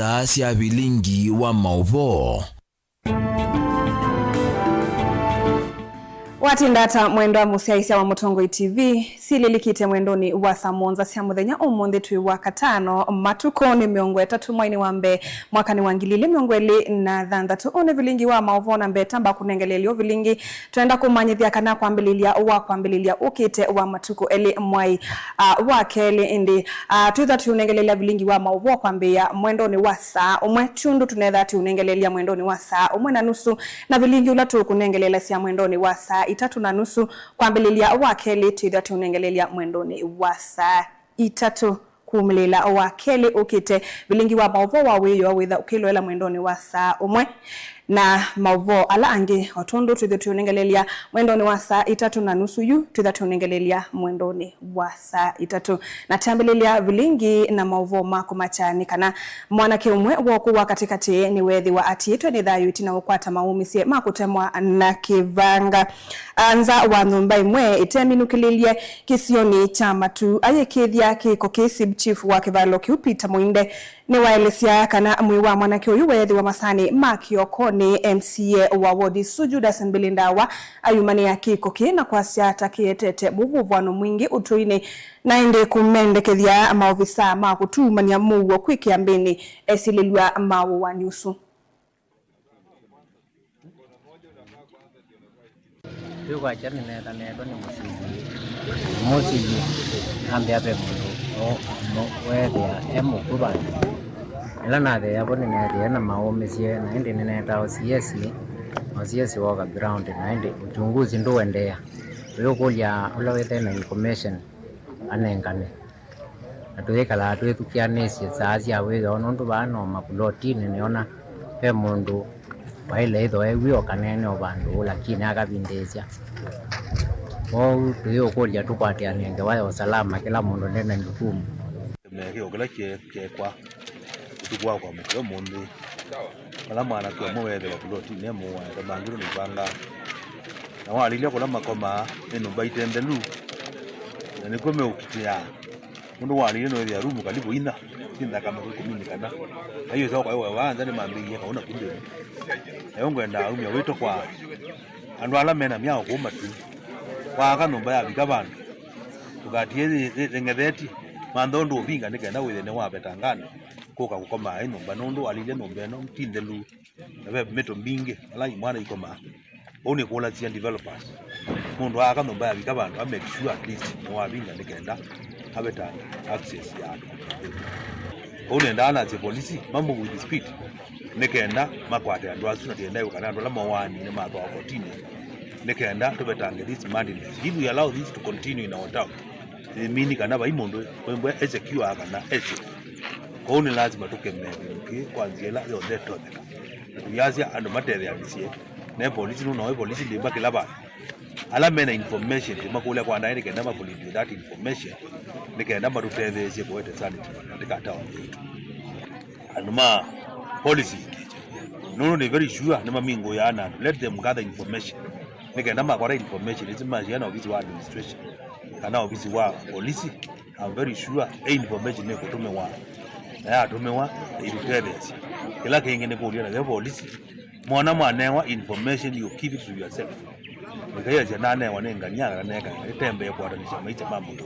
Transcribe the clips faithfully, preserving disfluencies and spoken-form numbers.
saa sya vilingi wa maũvoo. Watinda ata mwendwa mũsyaĩĩsya wa Mũtongoi T V? Syĩlĩlĩkĩte mwendonĩ wa saa mũonza sya mũthenya ũmũnthĩ twĩ wa katano, matukũ nĩ mĩongo ĩtatũ mweinĩ wa mbee, mwakanĩ wa ngili ilĩ mĩongo ĩlĩ na thanthatũ. Ũũ nĩ vilingi wa maũvoo na mbee tamba kũnengeleelya ũvilingi. Twenda kũmanyĩthya kana kwambĩlĩlya wa kwambĩlĩlya ũkĩte wa matukũ elĩ mwai, ah, wa kelĩ ĩndĩ, ah, twĩthwa tũũnengeleelya vilingi wa maũvoo kwambĩĩa mwendonĩ wa saa ũmwe, ti ũndũ tũneethaa tũũnengeleelya mwendonĩ wa saa ũmwe na nusu, na vilingi ũla tũũkũnengeleelesya mwendonĩ wa saa itatũ na nusu kwambĩlĩlya wa kelĩ twĩthwa tũũnengeleelya mwendonĩ wa saa itatũ kumĩlĩĩla wa kelĩ ũkĩte. Vilingi wa maũvoo wa wĩoo wĩtha ũkĩloela mwendonĩ wa saa ũmwe, na maũvoo ala angĩ o tondũ twĩthwa tũũnengeleelya mwendonĩ wa saa itatũ na nusu yu twĩtha tũũnengeleelya mwendonĩ wa saa itatũ. Na kyambĩlĩlya vilingi na maũvoo ma kũmakya nĩ kana mwanake ũmwe wa ũkũũ wa katĩkatĩ nĩweethĩwa atiĩtwe nĩ thayũ ĩtina wa ũkwata maũmĩsye ma kũtemwa na kĩvanga. A, nza wa nyũmba ĩmwe ĩteminũkĩlĩlye kĩsionĩ kya Matu, ayĩkĩĩthya kĩko kĩĩ. Sub chief wa kĩvalo kĩu Peter Mũinde nĩwaelesya kana mwĩĩ wa mwanake ũyũ weethĩwa masaanĩ ma kĩokonĩ. M C A wa ward ĩsu Judas Mbili Ndawa ayumanĩa kĩko kĩĩ na kwasya ta kĩetete mũvũvũano mwingĩ ũtũinĩ, na ĩndĩ kũmendekethya maovisaa ma kũtuumany'a mũuo kwĩ kĩambĩnĩ esilĩlw'a ma ũwani ũsu. Twĩkwakya nĩneethanĩtwe nĩ mũsili. Mũsili ambĩa ve mũndũ o- no- weethĩa e mũkw'ũ vandũ. Ĩla natheea vo nĩneethĩie na maũmĩsye, na ĩndĩ nĩneetaa O C S, O C S woka ground, na ĩndĩ uchunguzi ndũendeea. Tũyũkũlya ũla wĩthĩe na information anengane. Na tũyĩkalaa twĩthukĩanĩsye saa sya wĩoo, nũndũ vaa no mavulotinĩ, nĩona ve mũndũ waĩle ĩthwa ew'e o kaneene o vandũ ũũ, lakini akavindĩĩsya. Kwoou tũyĩũkũlya tũkwatĩanĩe ngewa ya ũsalama, kĩla mũndũ ndena jukumu. Kĩmekĩo kĩla kye- kyekwa ũtukũ wa kwamũkĩa ũmũnthĩ, vala mwanake ũmwe weethĩwa vulotinĩ e mũwae, ta mangĩ nĩvangaa, na walilya kũla makomaa nĩ nyũmba ite nthelu, na nĩkw'o meũkitĩaa. Nũndũ walilye nũĩthĩa rumu kalivu ina, ti nthakame kwĩ kũminikana. Aiũsa ũkaĩ wa nza nĩmambĩĩie kaũ naku nthĩnĩ. Nayo ngwendaa aumya wĩto kwa andũ ala mena myaũ kũu Matu. Waaka nyũmba yavika vandũ, ndũkatie yĩ- yĩ- yĩng'ethetye. Mantha ũndũ ũvinga nĩ kenda wĩthĩe nĩwavetangana kũka kũkomaa ĩ nyũmba, nũndũ walilye nyũmba ĩno ti nthelu. Na ve mĩto mbingĩ vala imwana ikomaa. Ũu nĩkũlasya developers, mũndũ aaka nyũmba yavika vandũ a make sure at least nĩwavinga nĩ kenda avetange access ya andũ. Ũu nendaa nasye polisi ma move with speed nĩ kenda makwate andũ asu, na tiendaa kana andũ ala mawaanie nĩmatwawa kotinĩ, nĩ kenda tũvetange this madness. If we allow this to continue in our town, ĩmini kana vai mũndũ wĩmbwa e secure kana e safe. Kwoou nĩ lasima tũkemee kĩndũ kĩĩ kwa nzĩa ĩla yonthe ĩtonyeka. Na tũyasya andũ matetheanĩsye ne polisi, nũnawe polisi ndĩmba kĩla vandũ. Ala mena information tũmakũlya kwa ndaĩ nĩ kenda mapolitwe that information, nĩ kenda matũtetheesye kũete sanity katika town yetu. Andũ ma polisi, nũndũ nĩ very sure nĩmamingũĩaa na andũ. Let them gather information. Nĩ kenda makwata information ĩsu masyana ovisi wa administration kana ovisi wa polisi. I'm very sure ĩ information nĩkũtũmĩwa, na yatũmĩwa ĩtũtetheesya. Kĩla kĩngĩ nĩ kũlya nayo polisi, mwana mwanewa information, you keep it to yourself. Ĩkaĩasya nanewa nĩ ngania kana neka ĩtembee kũatanĩsya maisha ma mũndũ.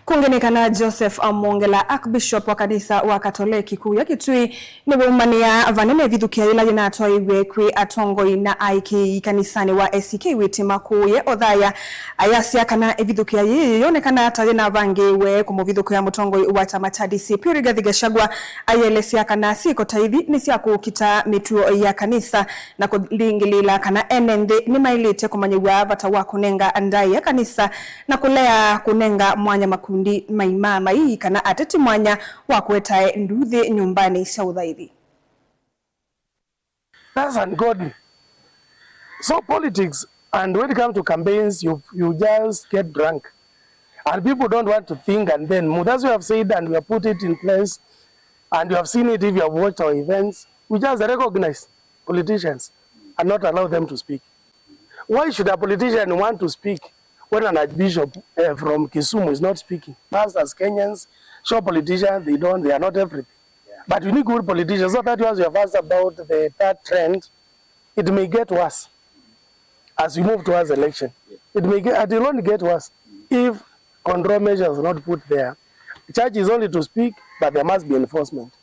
Kũngĩ nĩ kana Joseph Mwongela, Archbishop wa kanisa wa Katoleki kũya Kitui, nĩwaumanĩa vanene ĩvithũkĩa yĩla yĩnatwaĩiw'e kwĩ atongoi na aĩkĩĩi kanisanĩ wa A C K Wĩtĩma kũũye Othaya. Ayasya kana ĩvithũkĩa yĩĩ yĩyonekana ta yĩnavangĩĩwe kũmũvithũkĩa mũtongoi wa kyama kya D C P Rigathi Gachagua, ayĩelesya kana syĩko ta ithi nĩ sya kũkita mĩtuo ya kanisa na kũlingĩlĩĩla kana ene nthĩ nĩmaĩlĩte kũmanyĩw'a vata wa kũnenga ndaĩa kanisa na kũlea kũnenga mwanya makundi maima maii kana ateti mwanya wa kũetae nduuthĩ nyũmbanĩ sya ũthaithi. That's ungodly. So politics, and when it comes to campaigns, you, you just get drunk. And people don't want to think and then move. That's why I've said, and we have put it in place, And you have seen it if you have watched our events. We just recognize politicians and not allow them to speak. Why should a politician want to speak when an archbishop, eh, from Kisumu is not speaking? Us as Kenyans, sure, politicians, they don't, they are not everything. But we need good politicians. So that was your first about the third trend. It may get worse as we move towards election. It may get, it will only get worse if control measures are not put there. Church is only to speak, but there must be enforcement.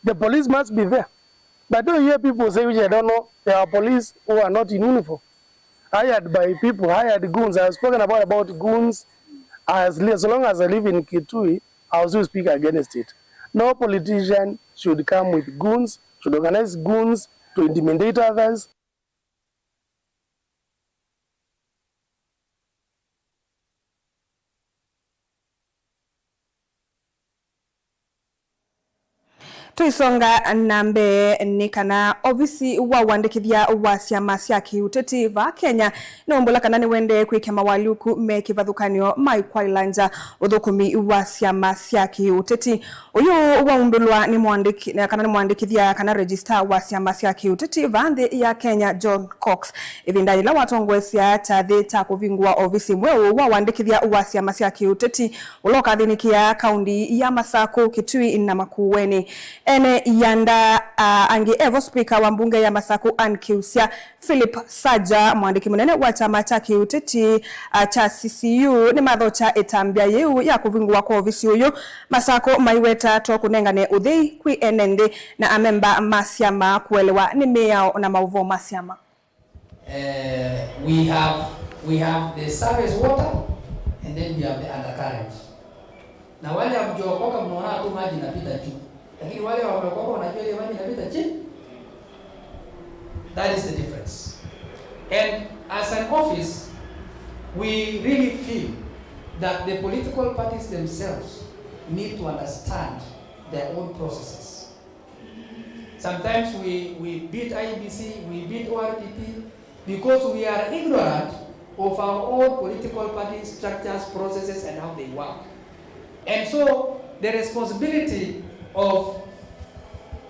The police must be there. But don't hear people say, which I don't know, there are police who are not in uniform, hired by people, hired goons. I have spoken about, about goons. As, li- as long as I live in Kitui, I will still speak against it. No politician should come with goons, should organize goons to intimidate others. Tũisonga na mbee, nĩ kana ovisi wa ũandĩkĩthya wa syama sya kĩũteti vaa Kenya nĩwaumbũla kana nĩwendee kwĩkĩa mawalyũku me kĩvathũkany'o mai kwaĩlangya ũthũkũmi wa syama sya kĩũteti. Ũyũ waumbũlwa nĩ mũandĩki-, kana nĩ mũandĩkĩthya kana registrar wa syama sya kĩũteti vaa nthĩ ya Kenya, John Cox, ĩvinda yĩla watongoesya kyathĩ kya kũvingũa ovisi mweũ wa ũandĩkĩthya wa syama sya kĩũteti ũla ũkathĩnĩkĩa kaũndi ya Masakũ, Kitui na Makueni. Ene ianda, a, angĩ evo spika wa mbunge ya Masakũ Ann Kiusya, Philip Saja, mwandĩki mũnene wa kyama kya kĩũteti, a, kya C C U, nĩmathokya ĩtambya yĩu ya kũvingũwa kwa ovisi ũyũ, Masakũ maiweta to kũnengane ũthei kwĩ ene nthĩ na amemba ma syama kũelewa nĩ mĩao na maũvoo ma syama. Eh, we have, we have the surface water and then we have the undercurrent. Na wale hamjaokoka mnaona tu maji inapita juu. Lakini wale wameokoka wanajua ile maji inapita chini. That is the difference. And as an office, we really feel that the political parties themselves need to understand their own processes. Sometimes we, we beat I E B C, we beat O R P P, because we are ignorant of our own political party structures, processes, and how they work. And so the responsibility of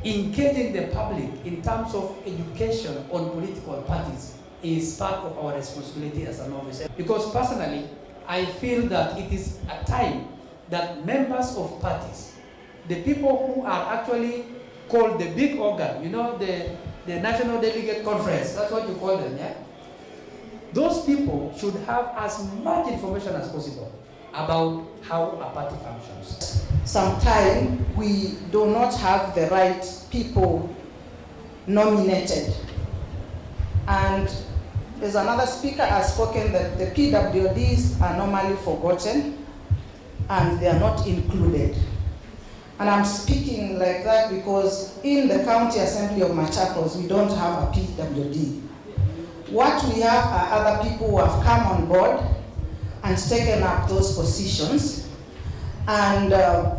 engaging the public in terms of education on political parties is part of our responsibility as an officer. Because personally, I feel that it is a time that members of parties, the people who are actually called the big organ, you know, the, the National Delegate Conference, that's what you call them, yeah? Those people should have as much information as possible about how a party functions. Sometimes we do not have the right people nominated. And as another speaker has spoken, that the P W Ds are normally forgotten and they are not included. And I'm speaking like that because in the County Assembly of Machakos, we don't have a P W D. What we have are other people who have come on board and taken up those positions and, uh,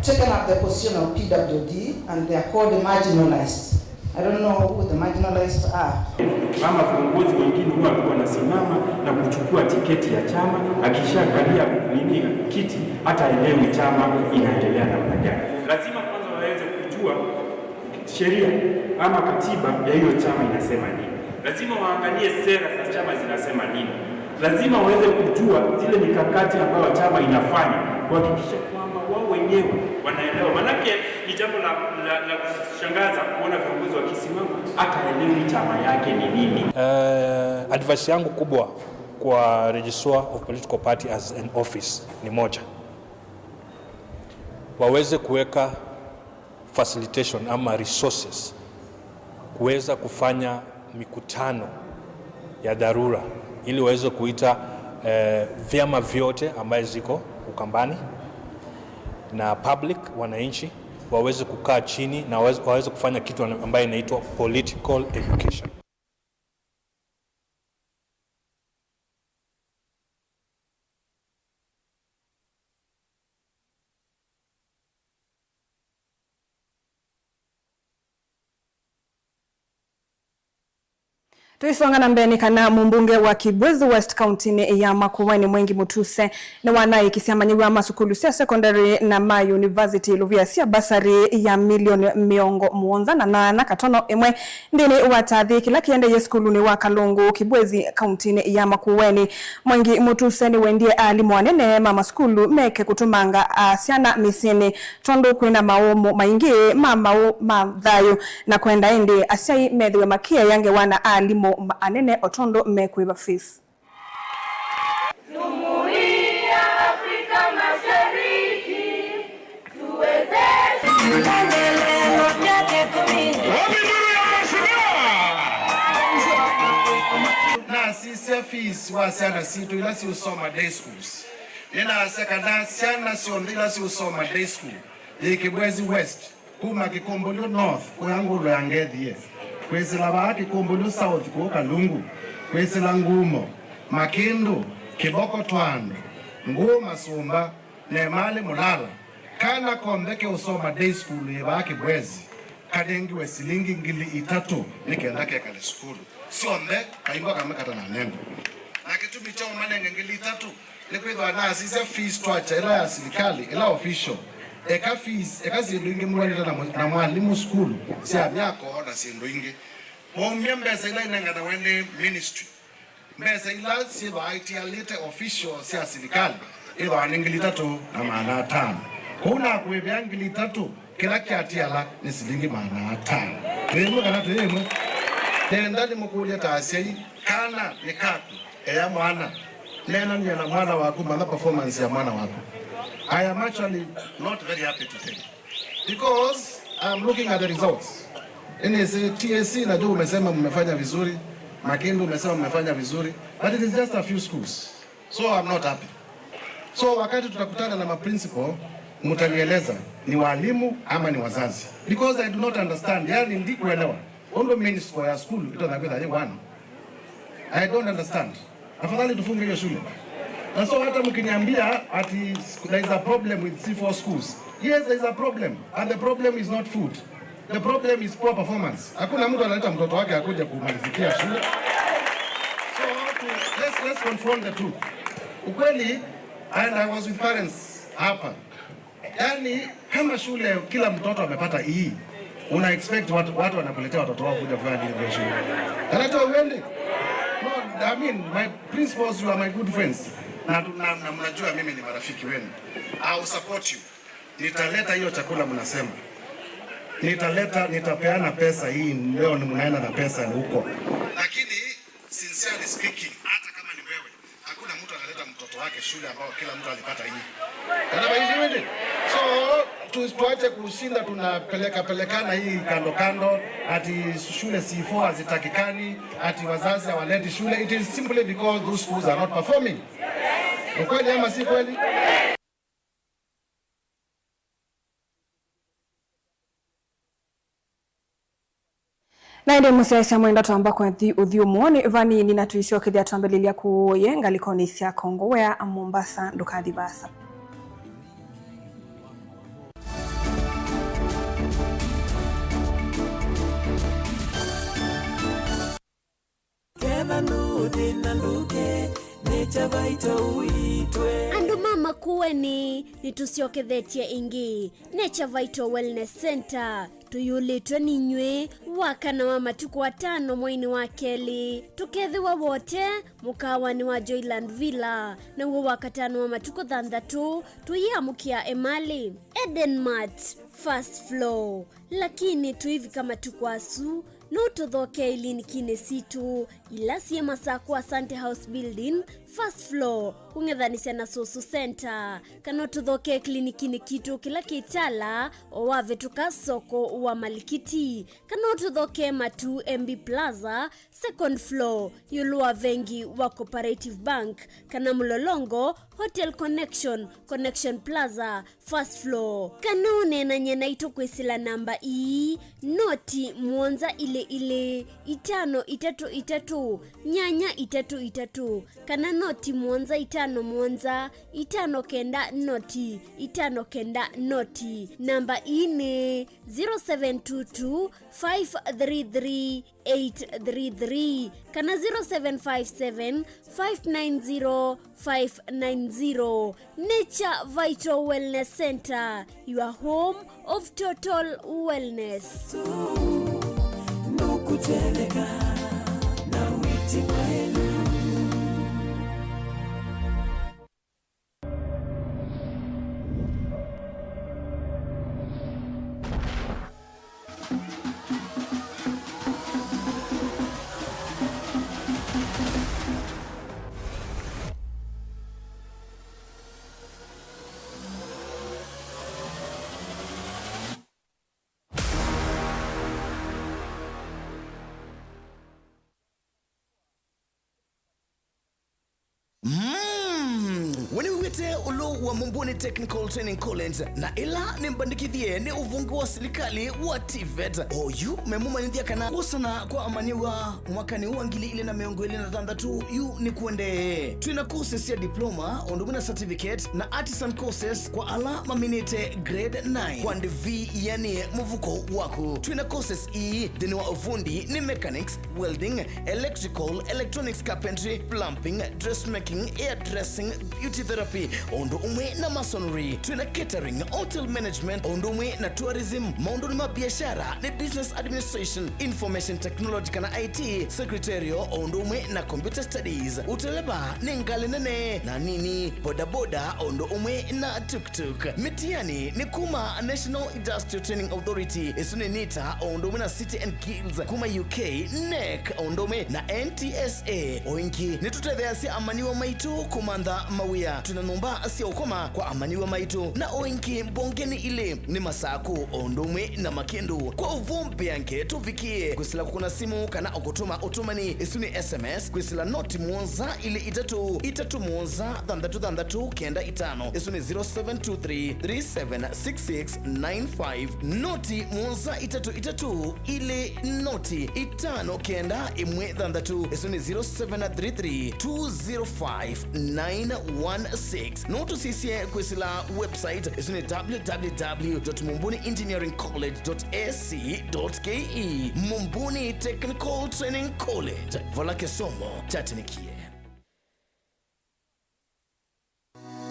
taken up the position of P W D, and they are called marginalized. I don't know who the marginalized are. Ama viongozi wengine huwa tu wanasimama na kuchukua tiketi ya chama, akishakalia nini kiti, hata elewi chama inaendelea namna gani. Lazima kwanza waweze kujua sheria ama katiba ya hiyo chama inasema nini. Lazima waangalie sera za chama zinasema nini. Lazima waweze kujua zile mikakati ambayo chama inafanya, kuhakikisha kwamba wao wenyewe wanaelewa. Manake ni jambo la, la, la kushangaza kuona viongozi wakisimama hata haelewi chama yake ni nini. Eh, advice yangu kubwa kwa Registrar of Political Party as an office ni moja. Waweze kuweka facilitation ama resources kuweza kufanya mikutano ya dharura ili waweze kuita, eh, vyama vyote ambaye ziko Ukambani na public, wananchi waweze kukaa chini na waweze, waweze kufanya kitu ambaye inaitwa political education. Tũisonga na mbee nĩ kana mũmbunge wa Kibwezi West kauntinĩ ya Makueni Mwengi Mutuse nĩwanaĩĩkĩsya amanyĩw'a ma sukulu sya sekondalĩ na ma yunivasiti iluvia sya basarĩ ya milioni mĩongo mũonza na nyaanya katono ĩmwe nthĩnĩ wa kyathĩ kĩla kĩendeie sukulunĩ wa Kalungu Kibwezi kauntinĩ ya Makueni. Mwengi Mutuse nĩwendie aalimu anene ma masukulu meke kũtũmanga syana mĩsyĩnĩ tondũ kwĩna maũmũ maingĩ ma maũ ma thayũ na kwenda ĩndĩ asyai methĩwe makĩea ngewa na aalimu ma- anene o tondũ mekwĩva fees. Jumuiya ya Afrika Mashariki, tuwezeshe maendeleo ya kikumi. Wapi nduru ya mheshimiwa? Nasisya fees wa syana sitũ ila siũsoma day schools. Nĩnasya kana syana syonthe ila siũsoma day school yĩ Kibwezi West, kuma Kĩkũmbũlyũ North kũya ngũlũ ya Ngethie, kwĩsĩla vaa Kĩkũmbũlyũ South kũu Kalungu, kwĩsĩla Ngumo, Makĩndũ, Kĩvoko Twando, Ngũũ Masũmba, na Emalĩ Mũlala, kana konthe keũsoma day school yĩ vaa Kĩbwezi, kanengiwe silingi ngili itatũ nĩ kenda kekale sukulu. Syonthe kaimbo kamwe katananengwa. Na kĩtumi kya ũmanenge ngili itatũ nĩkwĩthĩwa nasisya fee structure ĩla ya silikalĩ, ĩla official. Eka fees, eka syĩndũ ingĩ mwĩanĩte na mwa- na mwalimũ sukulu sya myako na syĩndũ ingĩ. Maumya mbesa ila inenganawe nĩ ministry, mbesa ila syĩthwaa itialĩte official sya silikalĩ, ĩthwaa nĩ ngili itatũ na maana atano. Kwoou nakũĩvĩa ngili itatũ kĩla kyatiala nĩ silingi maana atano. Twĩ ĩmwe kana twĩ ĩmwe? Nenda nĩmũkũlye ta asyai, kana nĩ kaku, ea mwana, neenanĩa na mwana waku, manya performance ya mwana waku. I am actually not very happy today because I'm looking at the results. N S A, T S C, najua umesema mmefanya vizuri, Makindu umesema mmefanya vizuri, but it is just a few schools. So I'm not happy. So wakati tutakutana na maprincipal, mtanieleza ni walimu ama ni wazazi. Because I do not understand. Yani, ndikuelewa. Ũndũ main score ya school ĩtonya kwĩtha yĩ one. I don't understand. Afadhali tufunge hiyo shule. Na so hata mkiniambia ati there is a problem with C four schools. Yes, there is a problem. And the problem is not food. The problem is poor performance. Hakuna mtu analeta mtoto wake akuje kumalizikia shule. So to, let's, let's confront the truth. Ukweli, and I was with parents hapa. Yaani, kama shule kila mtoto amepata E, una expect watu, watu wanakuletea watoto wao kuja kufanya nini kwa shule? Analeta uende? No, I mean, my principals, you are my good friends. Na, na, na mnajua mimi ni marafiki wenu. I will support you. Nitaleta hiyo chakula mnasema. Nitaleta, nitapeana pesa hii, leo ni mnaenda na pesa huko. Lakini, sincerely speaking, hata kama ni wewe, hakuna mtu analeta mtoto wake shule ambao kila mtu alipata hii. Anabaiziwende? So, tu- tuache kushinda tunapeleka pelekana hii kando kando, ati shule C four hazitakikani, ati wazazi hawaleti shule. It is simply because those schools are not performing. Ukweli ama si kweli? Na ĩndĩ mũsyaĩĩsya mwenda twamba kũthi ũthyũmũonĩ vanini na tũisyokethya twambĩlĩlya kũũye ngalĩkonĩ sya Kongowea Mombasa, ndũkathi vaasa. Ketha ndũthĩna ndũke, Nature Vital ũitwe. Andũ ma Makueni, nĩtũsyokethetye ĩngĩ. Nature Vital Wellness Center, tũyũlĩtwe ninyw'ĩ, wakana wa matukũ atano mweinĩ wa kelĩ, tũkethĩwa Wote, mũkaawanĩ wa Joyland Villa, naw'o wakatano wa matukũ thanthatũ, tũyĩamũkĩa Emali. Eden Mart, first floor. Lakini tũivika matukũ asu, no ũtũthokee ilinikinĩ sitũ, ila syĩ Masakũ Asante House Building, first floor, kũng'ethanĩsya na Susu Center, kana ũtũthokee klinikinĩ kitũ kĩla kĩ Tala, o wavĩtũka soko wa Malikiti, kana ũtũthokee Matu M B Plaza, second floor, ĩũlũ wa vengi wa Cooperative Bank, kana Mlolongo, Hotel Connection, Connection Plaza, first floor. Kana ũneenany'e naitũ kwĩsĩla namba ii, noti mũonza ilĩ ilĩ, itano itatũ itatũ, nyanya itatũ itatũ, kana noti mũonza itano. itano mũonza, itano kenda noti, itano kenda noti. Namba ii nĩ zero seven two two, five three three, eight three three kana zero seven five seven, five nine zero, five nine zero. Nature Vital Wellness Center, your home of total wellness. Nũkũteleka na wĩti mwaĩlu. Mm, we nĩwĩw'ĩte ũlũ wa Mumbuni Technical Training College, na ĩla nĩmbandĩkĩthye nĩ ũvonge wa silikalĩ wa TVET. Oyu memũmanyĩthya kana kũsana kwa amanyĩw'a mwakanĩ wa ngili ilĩ na mĩongo ĩlĩ na thanthatũ yu nĩkũendee. Twĩna courses sya diploma, ũndũ ũmwe na certificate, na artisan courses kwa ala maminĩte grade nine kwa ndĩvi yĩanĩe mũvuko waku. Twĩna courses ii nthĩnĩ wa ũvundi nĩ mechanics, welding, electrical, electronics, carpentry, plumbing, dressmaking, hairdressing, beauty therapy, o ũndũ ũmwe na masonry. Twĩna catering, hotel management, o ũndũ ũmwe na tourism. Maũndũnĩ ma biashara nĩ business administration, information technology kana I T, secretarial, o ũndũ ũmwe na computer studies. Ũteleva nĩ ngalĩ nene na nini, bodaboda, o ũndũ ũmwe na tuk-tuk. Mĩtiani nĩ kuma National Industrial Training Authority, ĩsu nĩ NITA, o ũndũ ũmwe na City and Guilds kuma U K, NEC, o ũndũ ũmwe na N T S A. O ĩngĩ, nĩtũtetheeasya amanyĩw'a maitũ kũmantha mawĩa. Twĩna nyũmba sya ũkoma kwa amanyĩw'a maitũ, na o ĩngĩ mbongenĩ ilĩ nĩ Masakũ, o ũndũ ũmwe na Makĩndũ. Kwa ũvoo mbeange, tũvikĩe kwĩsĩla kũkũna simũ kana o kũtũma ũtũmani, ĩsu nĩ S M S, kwĩsĩla noti mũonza ilĩ itatũ itatũ mũonza thanthatũ thanthatũ kenda itano. Ĩsu nĩ zero seven two three three seven six six nine five. Noti mũonza itatũ itatũ ilĩ noti itano kenda ĩmwe thanthatũ. Ĩsu nĩ zero seven three three two zero five nine one six. No tũsisye kwĩsĩla website, ĩsu nĩ W W W dot mumbuni engineering college dot A C dot K E. Mumbuni Technical Training College, vala kĩsomo kyatĩnĩkie.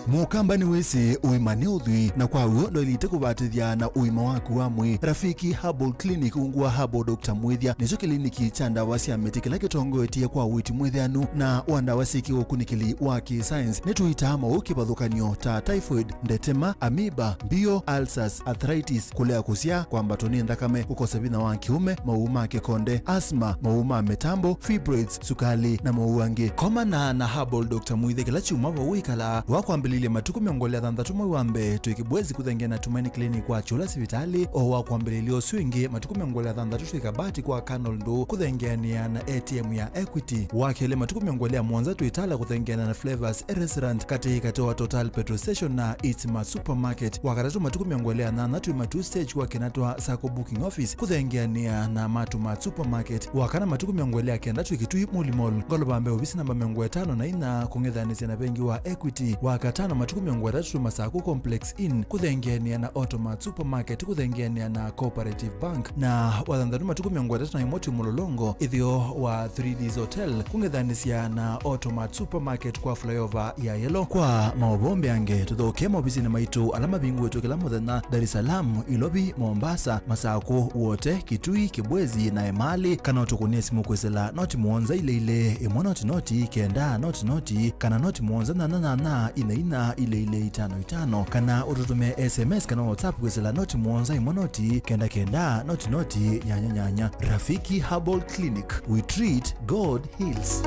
Mũkamba nĩwĩsĩ ũima nĩ ũthwii, na kwa w'o ndwaĩlĩte kũvatĩthya na ũima waku wa mwĩĩ. Rafiki Herbal Clinic ungu wa Herbal Doctor Mwĩthya nĩkyo kĩliniki kya ndawa sya mĩtĩ kĩla kĩtongoetye kwa ũiiti mwĩthĩanu na wa ndawa syĩ kĩũkunĩkĩli wa kĩ-science. Nĩtũitaa maũũ kĩvathũkany'o ta typhoid, ndetema, amoeba, mbio, ulcers, arthritis, kũlea kũsyaa, kwambatwa nĩ nthakame, kũkosa vinya wa kĩũme, mawau ma kĩkonde, asthma, mawau ma mĩtambo, fibroids, sukalĩ, na mawau angĩ. Komana na Herbal Doctor Mwĩthya kĩla kyumwa vau wĩkalaa. Wakwambĩlĩlya matukũ mĩongo ĩlĩ na thanthatũ mwei wa mbee, twĩ Kibwezi kũthengeana na Tumaini Clinic wa Kyũla sivitalĩ. O wakwambĩlĩlya ũsu ĩngĩ, matukũ mĩongo ĩlĩ na thanthatũ twĩ Kabati kwa Colonel Ndũũ kũthengeanĩa na A T M ya Equity. Wa kelĩ, matukũ mĩongo ĩlĩ na mũonza twĩ Tala kũthengeana na Flavors Restaurant katĩ katĩ wa Total Petrol Station na Eastmart Supermarket. Wa katatũ, matukũ mĩongo ĩlĩ na nyanya twĩ Matuu Stage kwa Kenatwa Sacco Booking Office kũthengeanĩa na Matumart Supermarket. Wa kana, matukũ mĩongo ĩlĩ na kenda twĩ Kitui Muli Mall, ngolova mbee ovisi namba mĩongo ĩtano na inya, kũng'ethanĩsya na vengi wa Equity. Wa katano, matukũ mĩongo ĩtatũ twĩ Masakũ Complex Inn kũthengeanĩa na Automart Supermarket kũthengeanĩa na Cooperative Bank. Na wa thanthatũ, matukũ mĩongo ĩtatũ na ĩmwe twĩ Mũlolongo, ĩtheo wa Three Ds Hotel kũng'ethanĩsya na Automart Supermarket kwa flyover ya Yellow. Kwa maũvoo mbeange, tũthokee maovisinĩ maitũ ala mavingũĩtwe kĩla mũthenya, Dar es Salaam, Ilovi, Mombasa, Masakũ, Wote, Kitui, Kibwezi na Emali, kana ũtũkũnĩe simũ kwĩsĩla noti mũonza ilĩ ilĩ ĩmwe noti noti kenda noti noti kana noti mũonza nyanya nyanya ina ina ilĩ ilĩ itano itano, kana ũtũtũmĩe S M S kana WhatsApp kwĩsĩla noti mũonza ĩmwe noti kenda kenda noti noti nyanya nyanya. Rafiki Herbal Clinic, we treat, God heals.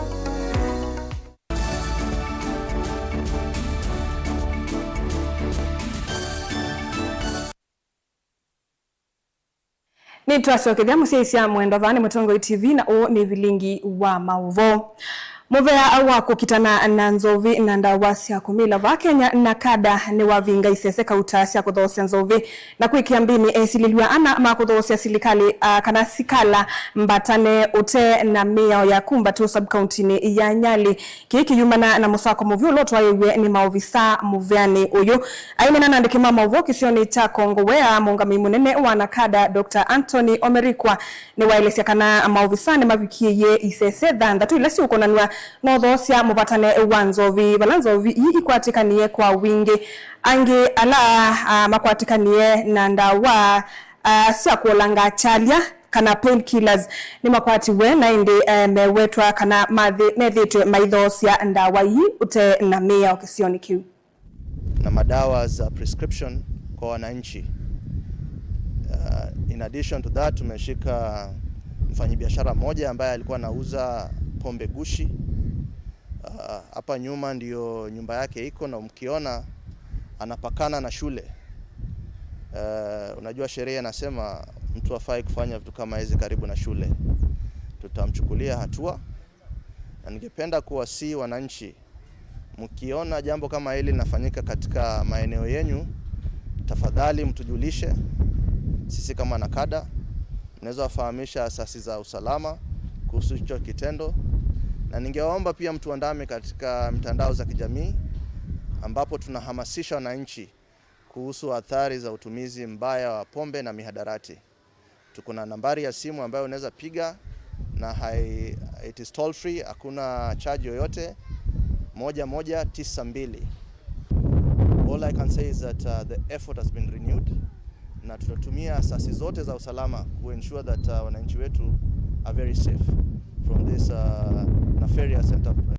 Nĩtwasokethya mũsyaĩĩsya mwendwa. Vaa nĩ Mũtongoi T V na ũũ nĩ vilingi wa maũvoo. Mũvea wa kũkitana na nzovi na ndawa sya kũmila vaa Kenya, NACADA, nĩwavinga isese kauta sya kũthoosya nzovi na kwĩkĩa mbinĩ esilĩlw'a ana ma kũthoosya silikalĩ, a, kana sikala mbatane ũte na mĩao ya kumbatũ sub-kauntinĩ ya Nyali. Kĩĩ kĩyumana na mũsako mũvyũ ũla ũtwaĩĩw'e nĩ maovisa mũveanĩ ũyũ. Aineena na andĩki ma maũvoo kĩsionĩ kya Kongowea, mũũngamĩi mũnene wa NACADA, Doctor Anthony Omerikwa, nĩwaelesya kana maovisa nĩmavikĩĩie isese thanthatũ ila siũkonanw'a na ũthoosya mũvatane wa nzovi, vala nzovi ii ikwatĩkanie kwa wingĩ. Angĩ ala, a, makwatĩkanie na ndawa, a, sya kũolanga kyalya kana painkillers nĩmakwatiwe, na ĩndĩ, e, mewetwa kana mathĩ-, methĩĩtwe maithoosya ndawa ii ũte na mĩao kĩsionĩ kĩu. Na madawa za prescription kwa wananchi. Uh, in addition to that, tumeshika mfanyabiashara mmoja ambaye alikuwa anauza pombe gushi. Uh, hapa nyuma ndio nyumba yake iko, na mkiona anapakana na shule. Uh, unajua sheria inasema mtu hafai kufanya vitu kama hizi karibu na shule. Tutamchukulia hatua, na ningependa kuwasihi wananchi, mkiona jambo kama hili linafanyika katika maeneo yenyu, tafadhali mtujulishe sisi kama NACADA. Mnaweza wafahamisha asasi za usalama kuhusu hicho kitendo, na ningewaomba pia mtuandame katika mitandao za kijamii, ambapo tunahamasisha wananchi kuhusu athari za utumizi mbaya wa pombe na mihadarati. Tuko na nambari ya simu ambayo unaweza piga na hai, it is toll free, hakuna charge yoyote, moja moja tisa mbili. All I can say is that, uh, the effort has been renewed, na tutatumia asasi zote za usalama ku ensure that, uh, wananchi wetu are very safe from this, uh, nefarious enterprise.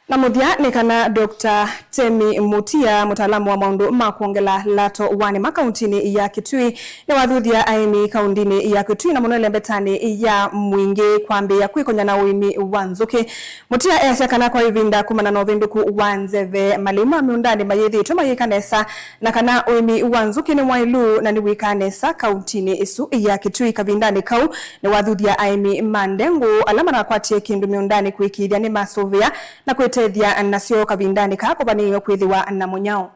Na mũthya nĩ kana Doctor Temi Mutia, mũtaalamu wa maũndũ ma kwongela lato wa nĩma kauntinĩ ya Kitui, nĩwathuthya aĩmi kauntinĩ ya Kitui na mũno ĩlembetanĩ ya Mwingĩ kwambĩĩa kwĩkonya na ũĩmi wa nzũkĩ. Mutia easya kana kwa ĩvinda kumana na ũvĩndũku wa nzeve, malĩu ma mĩũndanĩ mayĩthĩĩtwe mayĩka nesa, na kana ũĩmi wa nzũkĩ nĩ mwaĩlu na nĩwĩkaa nesa kauntinĩ ĩsu ya Kitui. Kavindanĩ kau, nĩwathuthya aĩmi ma ndengũ ala matakwatie kĩndũ mĩũndanĩ kũĩkĩĩthya nĩmasũvĩa na kwĩtethya nasyo kavindanĩ kaa kũvanĩĩwe kwĩthĩwa na mũnyao.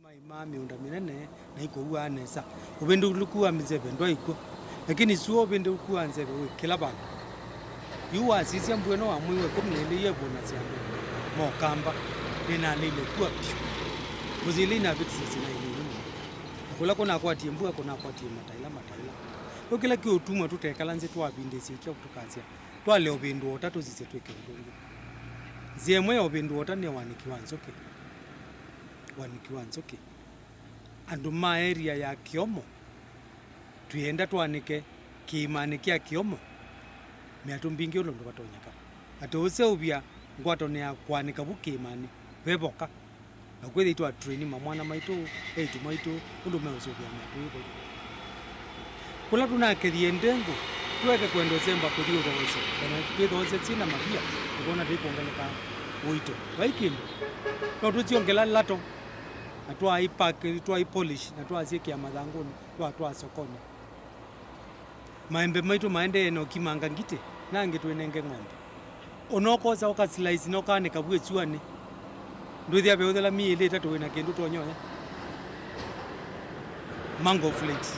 Maĩmaa mĩũnda mĩnene na ikũw'aa nesa. Ũvĩndũkũlĩku wa nzeve ndwaĩ kw'o, lakini sua ũvĩndũkũlĩku wa nzeve wĩ kĩla vandũ. Yu wasisya mbua ĩno wa mwei wa ĩkũmi na ĩlĩ yĩvũnasya andũ mokamba, nĩnaleile kw'a vyũ. Ngũsĩ ila inavĩtisye syĩnaĩ nini mũno. Na kũla kũnakwatie mbua, kũnakwatie mataĩla mataĩla. Yu kĩla kĩũtuma tũtekala nzĩ twavindĩsya ĩkya tũkasya, twalea ũvĩndũa ũta tũsisye twĩke ũndũ ũngĩ. Nzĩa ĩmwe ya ũvĩndũa ũta nĩ wanĩki wa nzũkĩ. Wanĩki wa nzũkĩ. Andũ ma area ya Kĩomo, twĩenda twanĩke kĩĩmanĩ kya Kĩomo, mĩatũ mbingĩ ũndũ vatonyeka. Atĩ ũseũvya ngwatanĩo ya kwanĩka vu kĩĩmanĩ, ve voka. Na kwĩthĩwa twa train mamwana maitũ, eĩtu maitũ, ũndũ meũseũvya mĩatũ ĩ vau. Kũla tũnakethie ndengũ, tũeke kwenda ũsemba kũthi ũthoosya, kana twĩthoosya syĩ na mavia, tũkona tũikwongeleka ũito. Vai kĩndũ. No tũsyongela lato. Na twaipack, twaipolish, na twasyĩkĩa mathangũnĩ, twatwaa sokonĩ. Maembe maitũ maendee na ũkimanga ngitĩ, na angĩ twĩnenge ng'ombe. Ona ũkosa ũkaslice na ũkaanĩka vu ĩsuanĩ, ndwĩthĩa veũthela mĩĩ ĩlĩ ĩtatũ wĩna kĩndũ ũtonya ũya. Mango flakes.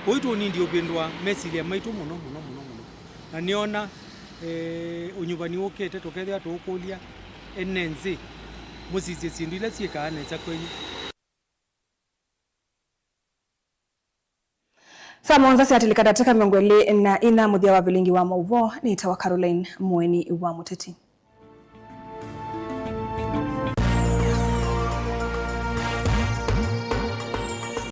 Ũu tũnindi ũvĩndũa mesilya maitũ mũno, mũno, mũno, mũno. Na nĩona, eh, ũnyuvani ũkĩte, tũkethĩa tũũkũlya ene nzĩ, mũsisye syĩndũ ila syĩkaa nesa kwenyu. Saa mũonza syatilĩka ndatĩka mĩongo ĩlĩ na ina, mũthya wa vilingi wa maũvoo, nĩtawa Caroline Mũeni wa Mũteti.